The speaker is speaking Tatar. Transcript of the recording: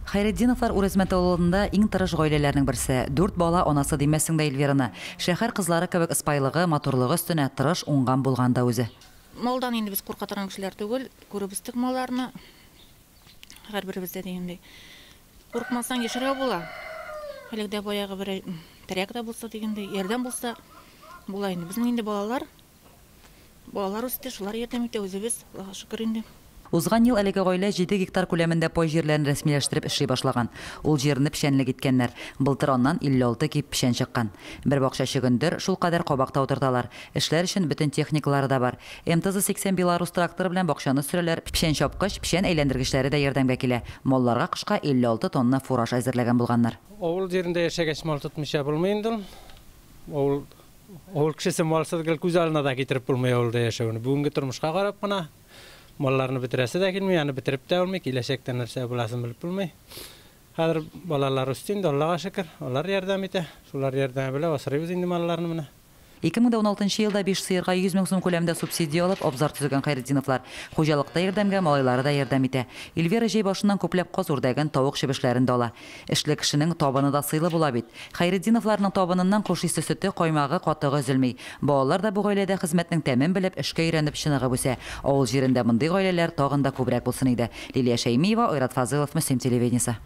Хәйретдиновлар Үрәзмәт авылында иң тырыш гаиләләрнең берсе. Дүрт бала анасы димәссең дә Эльвираны. Шәһәр кызлары кебек ыспайлыгы, матурлыгы өстенә тырыш, уңган булган да үзе. Малдан инде без курка торган кешеләр түгел, күреп үстек малларны. Һәрберебез дә дигәндәй. Курыкмасаң яшәргә була. Әлеге дә баягы бер терәк тә булса дигәндәй, ярдәм булса була инде. Безнең инде балалар Балалар үсте, шулар ярдәм итә, үзебез, Аллага шөкер инде. Узган ел әлеге гаилә җиде гектар күләмендә пай җирләрен рәсмиләштереп эшли башлаган. Ул җирне печәнлек иткәннәр. Былтыр аннан 56 кип печән чыккан. Бер бакча чөгендер, шулкадәр кабак та утырталар. Эшләр өчен бөтен техникалары да бар. МТЗ-80 Беларус тракторы белән бакчаны сөрәләр, печән чапкыч, печән әйләндергечләре дә ярдәмгә килә. Малларга кышка 56 тонна фураж әзерләгән булганнар. Авыл җирендә яшәгәч, мал тотмыйча булмый инде ул. Авыл Авыл кешесе малсыз гел күз алдына да китереп булмый авылда яшәүне. Бүгенге тормышка карап кына малларны бетерәсе дә килми, аны бетереп тә булмый, киләчәктә нәрсә буласын белеп булмый. Хәзер балалар үсте инде, Аллага шөкер, алар ярдәм итә. Шулар ярдәме белән асрыйбыз инде малларны менә. 2016 елда биш сыерга 100 мең сум күләмендә субсидия алып, абзар төзегән Хәйретдиновлар. Хуҗалыкта ярдәмгә малайлары да ярдәм итә. Эльвира җәй башыннан күпләп каз-үрдәген, тавык-чебешләрен дә ала. Эшле кешенең табыны да сыйлы була бит. Хәйретдиновларның табыныннан хуш исле сөте, каймагы, катыгы өзелми. Балалар да бу гаиләдә хезмәтнең тәмен белеп, эшкә өйрәнеп, чыныгып үсә. Авыл җирендә мондый гаиләләр тагын да күбрәк булсын иде. Лилия Шәймиева, Айрат Фазылов, Мөслим телевидениесе.